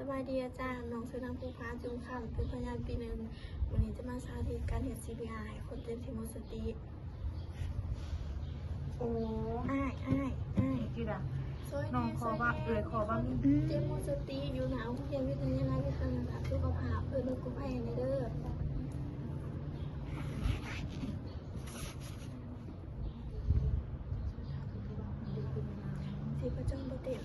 ສະບາຍດີອາຈານ, ນ້ອງຊື່ນາງພູຜາ ຈຸມຄຳ, ເປັນພະຍານປີໜຶ່ງ. ມື້ນີ້ຈະມາສາທິດການເຮັດ ຊີພີອາ ໃຫ້ຄົນເຈັບທີ່ໝົດສະຕິ. ໂອ້ ອ້າຍ ອ້າຍ ອ້າຍ ຈິດາ ຊ່ອຍແດ່ ນ້ອງຂໍວ່າ ຊ່ອຍແດ່ ເອື້ອຍຂໍວ່າ ເຈັບໝົດສະຕິຢູ່ໜ້າໂຮງຮຽນວິທະຍາໄລວິທະຍາສາດສຸຂະພາບ ເອີ້ນລົດກູ້ໄພໃຫ້ແດ່ເດີ້. ຊີພະຈົນບໍ່ເຕັມ.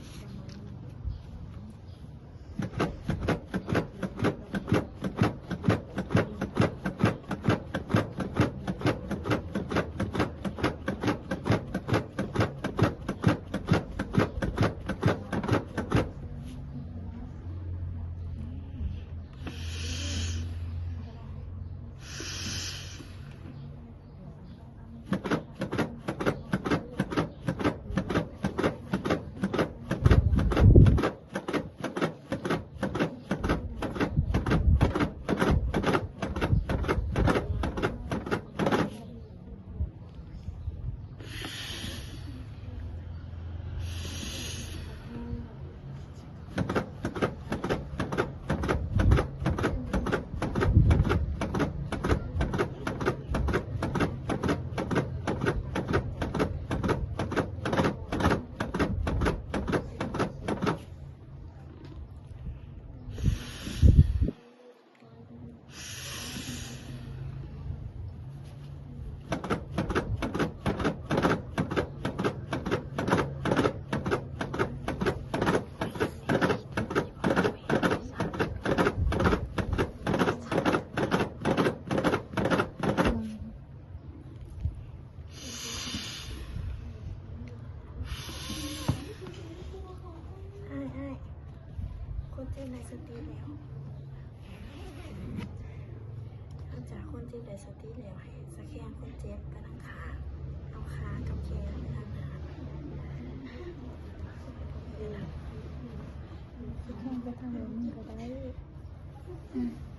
ອ້າຍ ອ້າຍ ຄົນເຈັບໄດ້ສະຕິແລ້ວ. ຫຼັງຈາກຄົນເຈັບໄດ້ສະຕິແລ້ວ ໃຫ້ສະແກນຄົນເຈັບໄປທາງຂ້າງ, ເອົາຂາກັບແຂນໄປທາງໜ້າ. ໄປທາງໃດມັນກໍໄດ້.